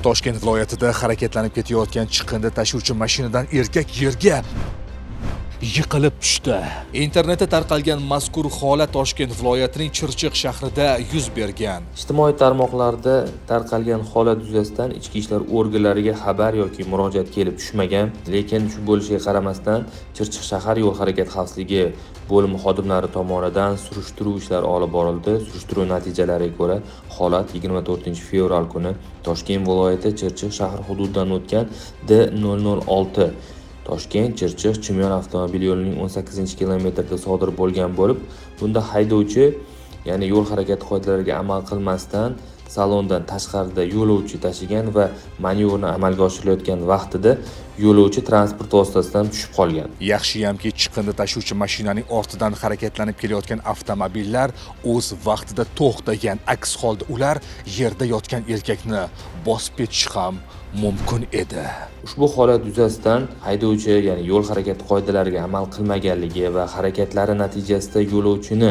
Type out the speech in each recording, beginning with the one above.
Toshkent viloyatida harakatlanib ketayotgan chiqindi tashuvchi mashinadan erkak yerga yiqilib tushdi. Internetda tarqalgan mazkur holat Toshkent viloyatining Chirchiq shahrida yuz bergan. Ijtimoiy tarmoqlarda tarqalgan holat yuzasidan ichki ishlar organlariga xabar yoki murojaat kelib tushmagan, lekin shu bo'lishiga qaramasdan Chirchiq shahar yo'l harakati xavfsizligi bo'limi xodimlari tomonidan surishtiruv ishlari olib borildi. Surishtiruv natijalariga ko'ra, holat 24 fevral kuni Toshkent viloyati Chirchiq shahri hududidan o'tgan D006 Toshkent Chirchiq Chimyon avtomobil yo'lining 18 kilometrida sodir bo'lgan bo'lib, bunda haydovchi, ya'ni yo'l harakati qoidalariga amal qilmasdan salondan tashqarida yo'lovchi tashigan va manevrni amalga oshirilayotgan vaqtida yo'lovchi transport vositasidan tushib qolgan. Yaxshiyamki, chiqindi tashuvchi mashinaning ortidan harakatlanib kelayotgan avtomobillar o'z vaqtida to'xtagan. Aks holda ular yerda yotgan erkakni bosib ketishi ham mumkin edi. Ushbu holat yuzasidan haydovchi, ya'ni yo'l harakati qoidalariga amal qilmaganligi va harakatlari natijasida yo'lovchini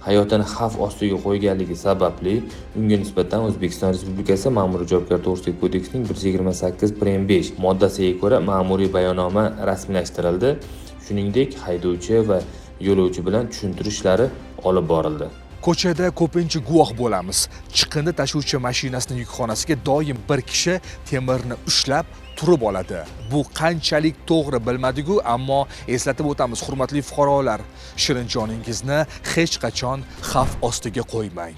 hayotini xavf ostiga qo'yganligi sababli unga nisbatan O'zbekiston Respublikasi Ma'muriy javobgarlik to'g'risidagi kodeksining 128 prim 5 moddasiga ko'ra ma'muriy bayonnoma rasmiylashtirildi. Shuningdek, haydovchi va yo'lovchi bilan tushuntirish ishlari olib borildi. Ko'chada ko'pincha guvoh bo'lamiz. Chiqindi tashuvchi mashinasining yukxonasiga doim bir kishi temirni ushlab turib oladi. Bu qanchalik to'g'ri bilmadik-u, ammo eslatib o'tamiz, hurmatli fuqarolar, shirin joningizni hech qachon xavf ostiga qo'ymang.